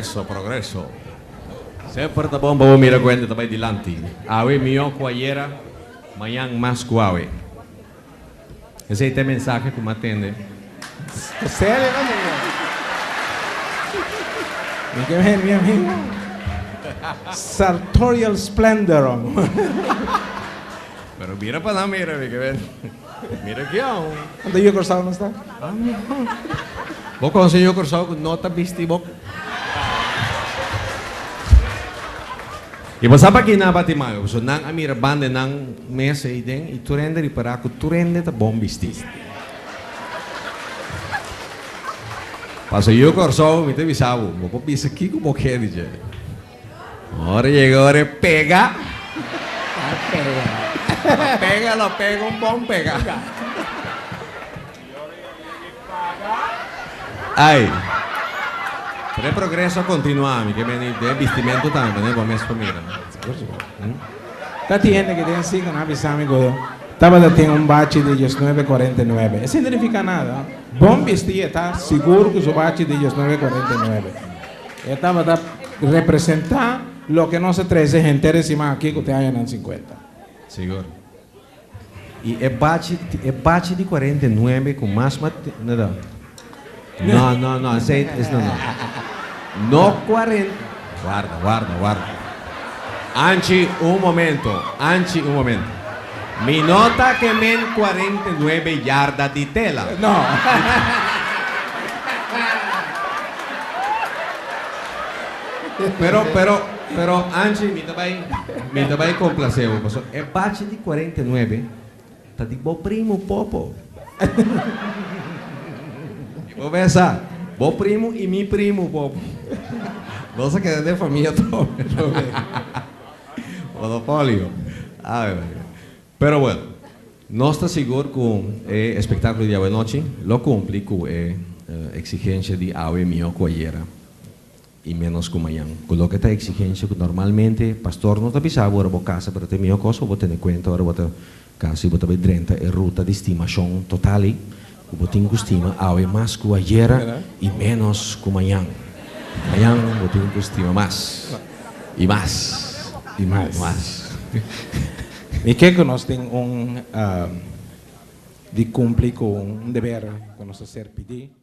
Progreso, progreso. Semper ta bon pa bo mira ku hende ta bai dilanti. Awe mihó ku ayera, mañan mas ku awe. Esei ta e mensahe ku mi a tende. Ta serio no señor? Mi ke ven mi amigo. Sartorial splendor om. Pero mira pa nan mira mi ke ven. Mira ki aun. Unda yu Kòrsou nos ta? Bo konoce yu Kòrsou ku no ta bisti bo? I bo sa paki nan a bati mayo? Pasobra nan a mira banda e nan mes ei den i tur hende ripará ku tur hende ta bon bistí. Pasobra yu Kòrsou, mi ta bisa bo, bo por bisa kiko bo ke di dje. Ora yega ora e pega. Lo pega, lo pega un bon pega. Ay. Pero e progreso a continua, mi ke meni den bistimentu tambe, manera bo mes por mira. Ta tin hende ke den si ku nan a bisa mi ku tabata tin un bachi di diesnuebe kuarenta i nuebe. Esei no nifica nada. Bon bisti e ta sigur ku su bachi di diesnuebe kuarenta i nuebe. E tabata representa loke nos a trese henter e siman aki ku te añanan sinkuenta. Sigur. I e bachi, e bachi di 49 ku mas mate, no no. No, no, no, esei es no no. No kuaren, warda, warda, warda. Anchi, un momento, Anchi, un momento. Mi no ta ke men 49 yarda di tela. No. Pero, pero, pero, Anchi, mi ta bai, mi ta bai complacé bo, pasobra e bachi di 49 ta di bo primo Popo. I bo besa, bo primo i mi primo Popo. Nos a keda den famia trobe. Monopolio. Ave Maria. Pero bueno, nos ta sigur ku e espektákulo di awenochi lo kumpli ku e eksigensia di awe mihó ku ayera i ménos ku mañan. Ku loke ta eksigensia ku normalmente pastor no ta bisa bo ora bo kasa, pero ta e mihó kos pa bo tene kuenta ora bo ta kasa i bo ta bai drenta e ruta di stimashon total ei, ku bo tin ku stima awe mas ku ayera i ménos ku mañan. Mañan bo tin ku stima mas i mas i mas. Mi ke ku nos tin un di kumpli ku un deber ku nos ta ser pidí.